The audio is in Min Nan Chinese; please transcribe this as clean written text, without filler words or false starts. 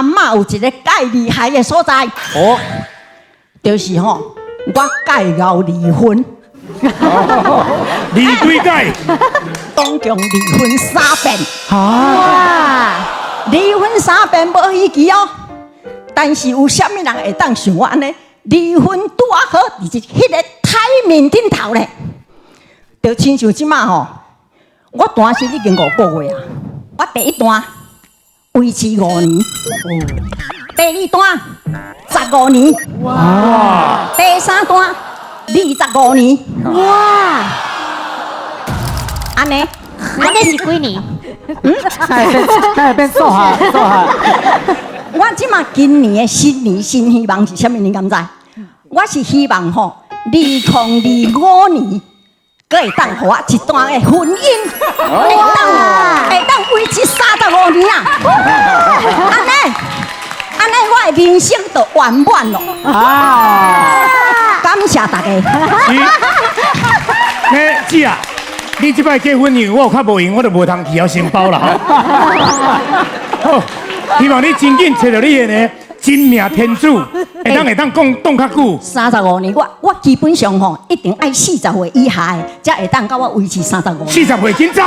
阿嬤有一个蓋厲害的所在，就是吼，我蓋𠢕離婚。離幾擺？總共離婚三遍。哇！離婚三遍無稀奇哦，但是有啥物人會當像我按呢離婚拄仔好佇彼個台面頂頭咧？就親像這馬吼，我單身已經5個月啊，我第一段維持5年，第二段15年，哇！第三段25年，哇！按呢？按呢是幾年？那會變數學數學。我這馬今年的新年新希望是啥物？你敢知？我是希望吼，2025年，閣會當予我一段的婚姻，會當維持35年啊！按呢，按呢，我的人生就圓滿咯。啊！感謝大家。欸，姊啊，你這擺結婚，因為我有較無閒，我就無通去予承包啦。好，希望你真緊揣著你的呢真命天子，會當講擋較久。35年，我基本上吼一定愛40歲以下的，才會當佮我維持三十五年。40歲緊走。